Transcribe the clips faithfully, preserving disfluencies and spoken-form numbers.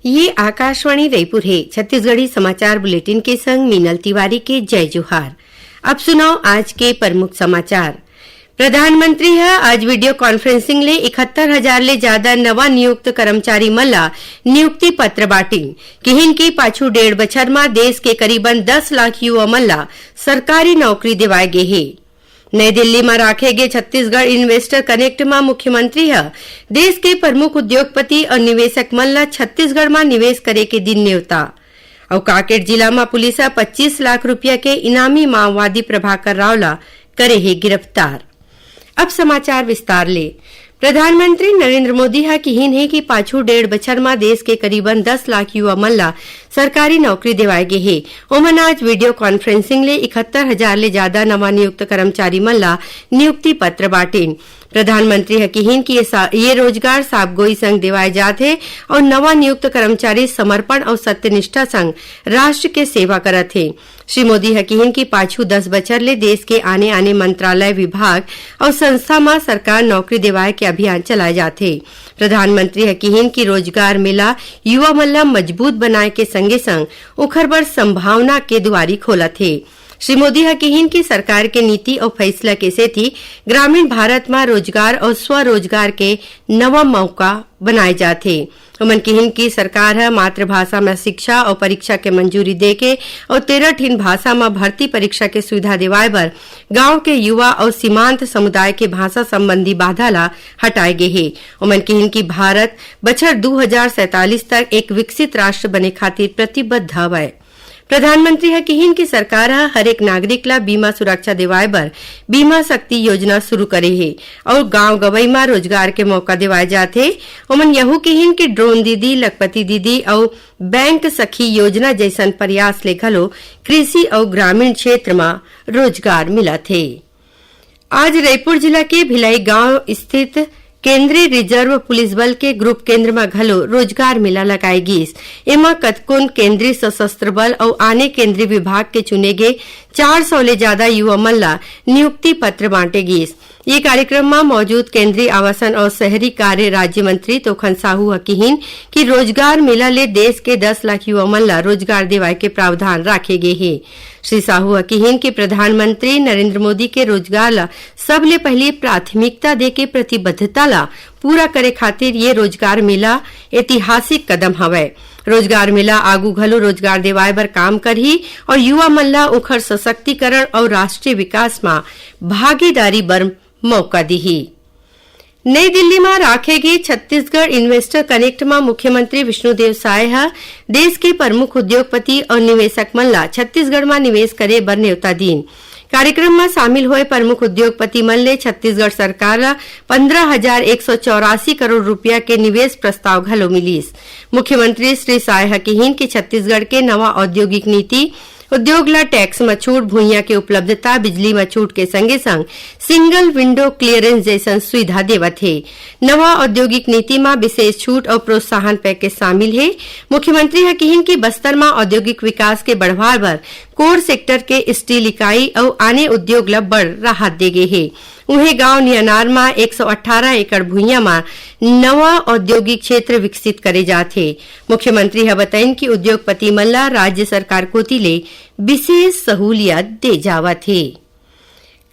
ये आकाशवाणी रायपुर हे। छत्तीसगढ़ी समाचार बुलेटिन के संग मीनल तिवारी के जय जोहार। अब सुनव आज के प्रमुख समाचार। प्रधानमंत्री ह आज वीडियो कॉन्फ्रेंसिंग ले इकहत्तर हजार ले जादा नवा नियुक्त कर्मचारी मन ला नियुक्ति पत्र बांटिन। किहिन कि पाछू डेढ़ बछर म देश के करीबन दस लाख युवा मन ला सरकारी नौकरी देवाय गे हे। नई दिल्ली म राखे गे छत्तीसगढ़ इन्वेस्टर कनेक्ट म मुख्यमंत्री ह देश के प्रमुख उद्योगपति अउ निवेशक मन ल छत्तीसगढ़ म निवेश करे के दिन नेवता। अउ कांकेर जिला म पुलिस ह पच्चीस लाख रुपया के इनामी माओवादी प्रभाकर राव ल करे हे गिरफ्तार। अब समाचार विस्तार ले। प्रधानमंत्री नरेंद्र मोदी ह किहिन हे कि पाछू डेढ़ बछर म देश के करीबन दस लाख युवा मन ल सरकारी नौकरी देवाय गे हे। ओमन आज वीडियो कॉन्फ्रेंसिंग ले इकहत्तर हजार ले जादा नवा नियुक्त कर्मचारी मन ल नियुक्ति पत्र बांटिन। प्रधानमंत्री ह किहिन कि ये सा-, ये रोजगार साफगोई संग देवाय जात हे अउ नवा नियुक्त कर्मचारी समर्पण अउ सत्यनिष्ठा संग राष्ट्र के सेवा करत हे। श्री मोदी ह किहिन कि पाछू दस बछर ले देश के आने-आने मंत्रालय, विभाग अउ संस्था म सरकार नौकरी देवाय के अभियान चलाय जात हे। प्रधानमंत्री ह किहिन कि रोजगार मेला युवा मन ल मजबूत बनाय के संगे-संग ओखर बर संभावना के दुवारी खोलत हे। श्री मोदी ह किहिन कि सरकार के नीति अउ फैसला के सेती ग्रामीण भारत म रोजगार अउ स्वरोजगार के नवा मौका बनाए जात हे। ओमन किहिन कि सरकार ह मातृभाषा म शिक्षा अउ परीक्षा के मंजूरी देके अउ तेरह ठिन भाषा म भर्ती परीक्षा के सुविधा देवाए बर गांव के युवा अउ सीमांत समुदाय के भाषा संबंधी बाधा ला हटाए गे हे। ओमन किहिन कि भारत बछर दू हजार सैंतालीस तक एक विकसित राष्ट्र बने खातिर प्रतिबद्ध हवय। प्रधानमंत्री ह किहिन कि सरकार ह हर एक नागरिक ला बीमा सुरक्षा देवाय बर बीमा शक्ति योजना शुरू करे हे अउ गांव गवई म रोजगार के मौका देवाय जात हे। ओमन यहू किहिन कि ड्रोन दीदी, लखपति दीदी अउ बैंक सखी योजना जैसन प्रयास ले घलो कृषि अउ ग्रामीण क्षेत्र म रोजगार मिलत हे। आज रईपुर जिला के भिलाई गांव स्थित केंद्रीय रिजर्व पुलिस बल के ग्रुप केंद्र म घलो रोजगार मेला लगाए गीस। एमा कतकोन केंद्रीय सशस्त्र बल अउ आने केंद्रीय विभाग के चुने गे चार सौ ले जादा युवा मन ला नियुक्ति पत्र बांटे गीस। ये कार्यक्रम म मौजूद केंद्रीय आवासन अउ शहरी कार्य राज्य मंत्री तोखन साहू ह किहिन कि रोजगार मेला ले देश के दस लाख युवा मन ला रोजगार देवाए के प्रावधान राखे गे हे। श्री साहू ह किहिन कि प्रधानमंत्री नरेंद्र मोदी के रोजगार ला सबले पहिली प्राथमिकता देके प्रतिबद्धता ला पूरा करे खातिर ये रोजगार मेला ऐतिहासिक कदम हवय। रोजगार मेला आगू घलो रोजगार देवाए बर काम करही अउ युवा मन ला ओखर सशक्तिकरण अउ राष्ट्रीय विकास म भागीदारी बर मौका दिही। नई दिल्ली म राखे गे छत्तीसगढ़ इन्वेस्टर कनेक्ट म मुख्यमंत्री विष्णुदेव साय ह देश के प्रमुख उद्योगपति अउ निवेशक मन ला छत्तीसगढ़ म निवेश करे बर नेवता दीन। कार्यक्रम म शामिल होए प्रमुख उद्योगपति मन ले छत्तीसगढ़ सरकार ल पंद्रह हजार एक सौ चौरासी करोड़ रुपया के निवेश प्रस्ताव घलो मिलिस। मुख्यमंत्री श्री साय ह किहिन कि छत्तीसगढ़ के नवा औद्योगिक नीति, उद्योग ल टैक्स म छूट, भुइयां के उपलब्धता, बिजली म छूट के संगे-संग सिंगल विंडो क्लियरेंस जैसन सुविधा देवत हे। नवा औद्योगिक नीति म विशेष छूट अउ प्रोत्साहन पैकेज शामिल हे। मुख्यमंत्री ह किहिन कि बस्तर म औद्योगिक विकास के बढ़वार बर कोर सेक्टर के स्टील इकाई अउ आने उद्योग ल बड़ राहत दे गे हे। उहें, गांव नियनार म एक सौ अट्ठारह एकड़ भुइयां म नवा औद्योगिक क्षेत्र विकसित करे जात हे। मुख्यमंत्री ह बतइन कि उद्योगपति मन ल राज्य सरकार कोति ले विशेष सहूलियत दे जावत हे।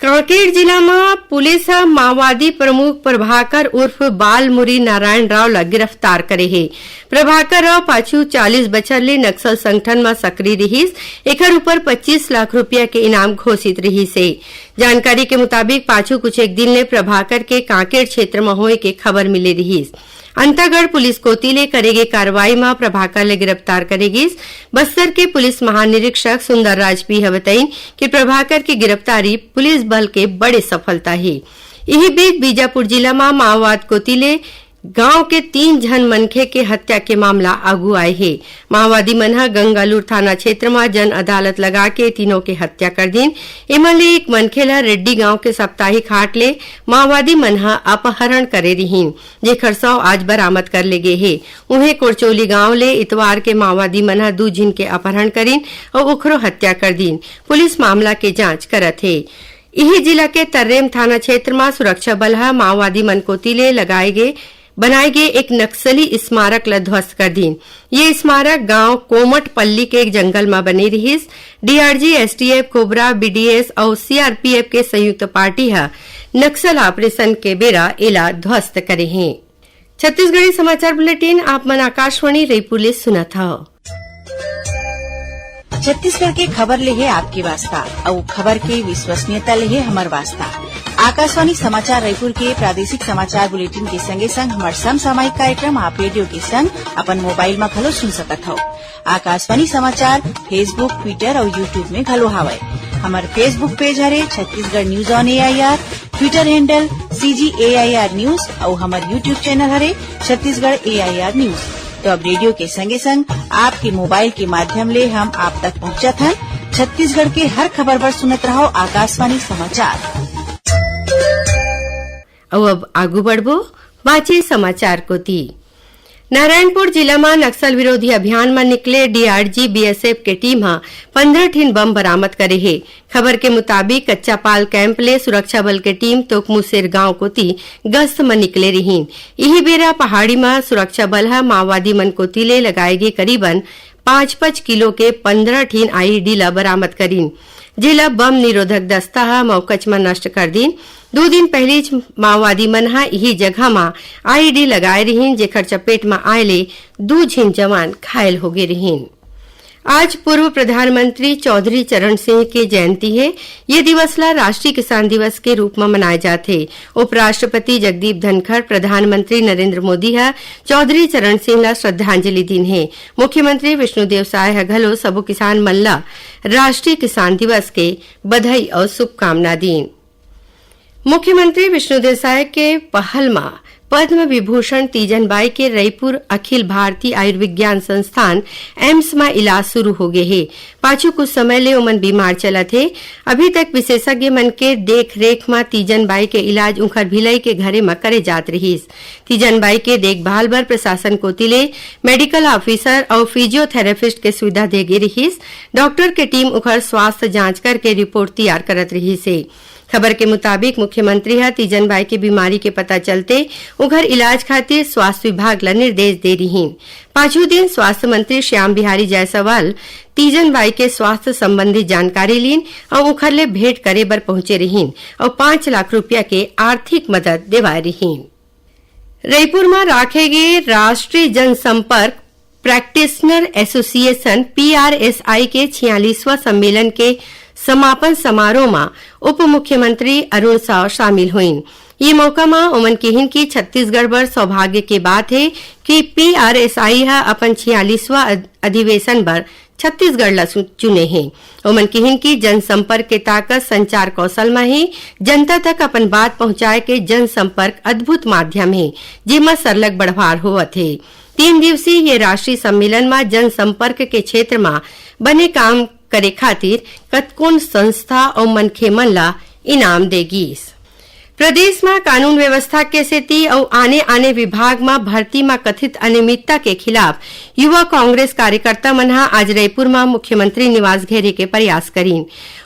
कांकेर जिला म पुलिस ह माओवादी प्रमुख प्रभाकर उर्फ बालमुरी नारायण राव ल गिरफ्तार करे हे। प्रभाकर राव पाछू चालीस बछर ले नक्सल संगठन म सक्रिय रिहिस। एखर ऊपर पच्चीस लाख रुपया के इनाम घोषित रिहिस हे। जानकारी के मुताबिक, पाछू कुछ एक दिन ले प्रभाकर के कांकेर क्षेत्र म होए के खबर मिले रिहिस। अंतागढ़ पुलिस कोति ले करे गे कार्रवाई म प्रभाकर ले गिरफ्तार करे गिस। बस्तर के पुलिस महानिरीक्षक सुंदरराज पी ह बतइन कि प्रभाकर के गिरफ्तारी पुलिस बल के बड़े सफलता हे। इही बीच, बीजापुर जिला म माओवाद कोति ले गांव के तीन झन मनखे के हत्या के मामला आगू आए हे। माओवादी मन ह गंगालूर थाना क्षेत्र म जन अदालत लगा के तीनों के हत्या कर दीन। एमन ले एक मनखे ल रेड्डी गांव के साप्ताहिक हाट ले माओवादी मन ह अपहरण करे रिहीन, जेखर शव आज बरामद कर ले गे हे। उहें, कोरचोली गांव ले इतवार के माओवादी मन ह दू झिन के अपहरण करीन अउ ओखरो हत्या कर दीन। पुलिस मामला के जांच करत हे। इही जिला के तर्रेम थाना क्षेत्र म सुरक्षा बल ह माओवादी मन कोति ले लगाए गे बनाए गे एक नक्सली स्मारक ल ध्वस्त कर दीन। ये स्मारक गांव कोमटपल्ली के एक जंगल म बने रिहिस। डीआरजी, एसटीएफ, कोबरा, बीडीएस अउ सीआरपीएफ के संयुक्त पार्टी ह नक्सल ऑपरेशन के बेरा एला ध्वस्त करे हे। छत्तीसगढ़ी समाचार बुलेटिन आप मन आकाशवाणी रईपुर ले सुनत हव। छत्तीसगढ़ के खबर ले हे आपके वास्ता, अउ खबर के विश्वसनीयता ले हे हमर वास्ता। आकाशवाणी समाचार रायपुर के प्रादेशिक समाचार बुलेटिन के संगे संग हमर समसामयिक कार्यक्रम आप रेडियो के संग अपन मोबाइल म घलो सुन सकत हव। आकाशवाणी समाचार Facebook, Twitter अउ YouTube में घलो हावय। हमर Facebook पेज हरे Chhattisgarh news on AIR, Twitter handle CG AIR news अउ हमर YouTube चैनल हरे छत्तीसगढ़ एआईआर न्यूज। तो अब रेडियो के संगे संग आपके मोबाइल के माध्यम ले हम आप तक पहुंचत हन। छत्तीसगढ़ के हर खबर बर सुनत रहव आकाशवाणी समाचार। अउ अब आगू बढ़बो बाचे समाचार कोती। नारायणपुर जिला म नक्सल विरोधी अभियान म निकले डीआरजी बीएसएफ के टीम ह पंद्रह ठिन बम बरामद करे हे। खबर के मुताबिक, कच्चापाल कैंप ले सुरक्षा बल के टीम तोकमुसेर गांव कोती गश्त म निकले रिहीन। इही बेरा पहाड़ी म सुरक्षा बल ह माओवादी मन कोती ले लगाए गे करीबन पाँच पाँच किलो के पंद्रह ठिन आईईडी ल बरामद करीन, जेला बम निरोधक दस्ता ह मौकच म नष्ट कर दीन। दू दिन पहिलीच माओवादी मन ह इही जगह म आईईडी लगाए रिहीन, जेखर चपेट म आए ले दू झिन जवान घायल होगे रिहीन। आज पूर्व प्रधानमंत्री चौधरी चरण सिंह के जयंती हे। ये दिवस ला राष्ट्रीय किसान दिवस के रूप म मनाए जाथे। उपराष्ट्रपति जगदीप धनखड़, प्रधानमंत्री नरेंद्र मोदी ह चौधरी चरण सिंह ला श्रद्धांजलि दीन हे। मुख्यमंत्री विष्णुदेव साय ह घलो सबो किसान मन ला राष्ट्रीय किसान दिवस के बधाई अउ शुभकामना दीन। मुख्यमंत्री विष्णुदेव साय के पहल म पद्म विभूषण तीजन बाई के रईपुर अखिल भारतीय आयुर्विज्ञान संस्थान, एम्स म इलाज शुरू हो गे हे। पाछू कुछ समय ले ओमन बीमार चलत हे। अभी तक विशेषज्ञ मन के देख रेख म तीजन बाई के इलाज उंखर भिलई के घरे म करे जात रिहिस। तीजन बाई के देखभाल बर प्रशासन कोति ले मेडिकल ऑफिसर अउ फिजियोथेरेपिस्ट के सुविधा दे गे रिहिस। डॉक्टर के टीम उंखर स्वास्थ्य जांच करके रिपोर्ट तैयार करत रिहिस हे। खबर के मुताबिक, मुख्यमंत्री ह तीजन बाई के बीमारी के पता चलते उंखर इलाज खातिर स्वास्थ्य विभाग ल निर्देश दे रिहीन। पाछू दिन स्वास्थ्य मंत्री श्याम बिहारी जायसवाल तीजन बाई के स्वास्थ्य संबंधी जानकारी लीन अउ उंखर ले भेंट करे बर पहुंचे रिहीन अउ पाँच लाख रुपया के आर्थिक मदद देवाए रिहीन। रईपुर म राखे गे राष्ट्रीय जनसंपर्क प्रैक्टिशनर एसोसिएशन, पीआरएसआई, के छियालीसवां सम्मेलन के समापन समारोह म उप मुख्यमंत्री अरुण साव शामिल होइन। ये मौका म ओमन किहिन कि छत्तीसगढ़ बर सौभाग्य के बात हे कि पीआरएसआई ह अपन छियालीसवां अध-, अधिवेशन बर छत्तीसगढ़ ला सु-, चुने हे। ओमन किहिन कि जनसंपर्क के ताकत संचार कौशल म हे। जनता तक अपन बात पहुंचाए के जनसंपर्क अद्भुत माध्यम हे, जेमा सरलग बढ़वार होवत हे। तीन दिवसीय ये राष्ट्रीय सम्मेलन म जनसंपर्क के क्षेत्र म बने काम करे खातिर कतकोन संस्था अउ मनखे मन ला इनाम दे गीस। प्रदेश म कानून व्यवस्था के सेती अउ आने-आने विभाग म भर्ती म कथित अनियमितता के खिलाफ युवा कांग्रेस कार्यकर्ता मन ह आज रईपुर म मुख्यमंत्री निवास घेरे के प्रयास करीन।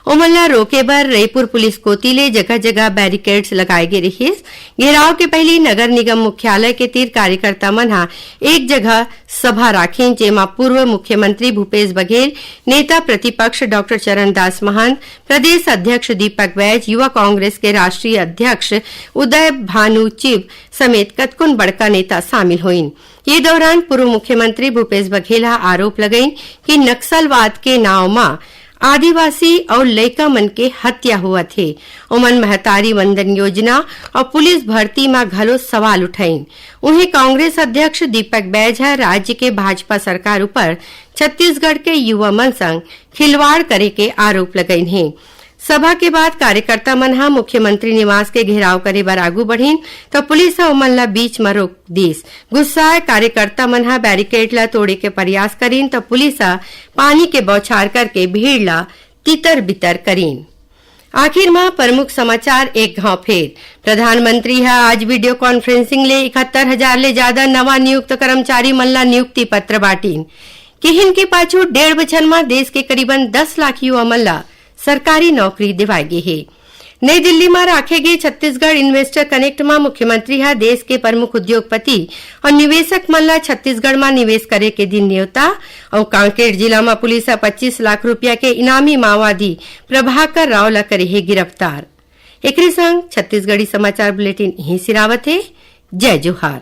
ओमन ला रोके बर रईपुर पुलिस कोति ले जगह-जगह बैरिकेड्स लगाए गे रिहिस। घेराव के पहिली नगर निगम मुख्यालय के तीर कार्यकर्ता मन ह एक जगह सभा राखिन, जेमा पूर्व मुख्यमंत्री भूपेश बघेल, नेता प्रतिपक्ष डॉक्टर चरणदास महंत, प्रदेश अध्यक्ष दीपक बैज, युवा कांग्रेस के राष्ट्रीय अध्यक्ष उदय भानु चिब समेत कतकोन बड़का नेता शामिल होइन। ये दौरान पूर्व मुख्यमंत्री भूपेश बघेल ह आरोप लगाइन कि नक्सलवाद के नाव म आदिवासी अउ लइका मन के हत्या होवत हे। ओमन महतारी वंदन योजना अउ पुलिस भर्ती म घलो सवाल उठाइन। उहें, कांग्रेस अध्यक्ष दीपक बैज ह राज्य के भाजपा सरकार ऊपर छत्तीसगढ़ के युवा मन संग खिलवाड़ करे के आरोप लगाइन हे। सभा के बाद कार्यकर्ता मन ह मुख्यमंत्री निवास के घेराव करे बर आगू बढ़िन, त पुलिस ह ओमन ला बीच म रोक दीस। गुस्साए कार्यकर्ता मन ह बैरिकेड ला तोड़े के प्रयास करिन, त पुलिस ह पानी के बौछार करके भीड़ ला तितर-बितर करिन। आखिर म प्रमुख समाचार एक घाव फेर। प्रधानमंत्री ह आज वीडियो कॉन्फ्रेंसिंग ले इकहत्तर हजार ले ज्यादा नवा नियुक्त कर्मचारी मन ला नियुक्ति पत्र बांटिन। किहिन के पाछू डेढ़ बछर म देश के करीबन दस लाख युवा मन ला सरकारी नौकरी दिवाए गे हे। नई दिल्ली म राखे गे छत्तीसगढ़ इन्वेस्टर कनेक्ट म मुख्यमंत्री ह देश के प्रमुख उद्योगपति अउ निवेशक मन ल छत्तीसगढ़ म निवेश करे के दिन नेवता अउ कांकेर जिला म पुलिस ह पच्चीस लाख रुपया के इनामी माओवादी प्रभाकर राव ल करे हे गिरफ्तार। एकरे संग छत्तीसगढ़ी समाचार बुलेटिन इहीं सिरावत हे। जय जोहार।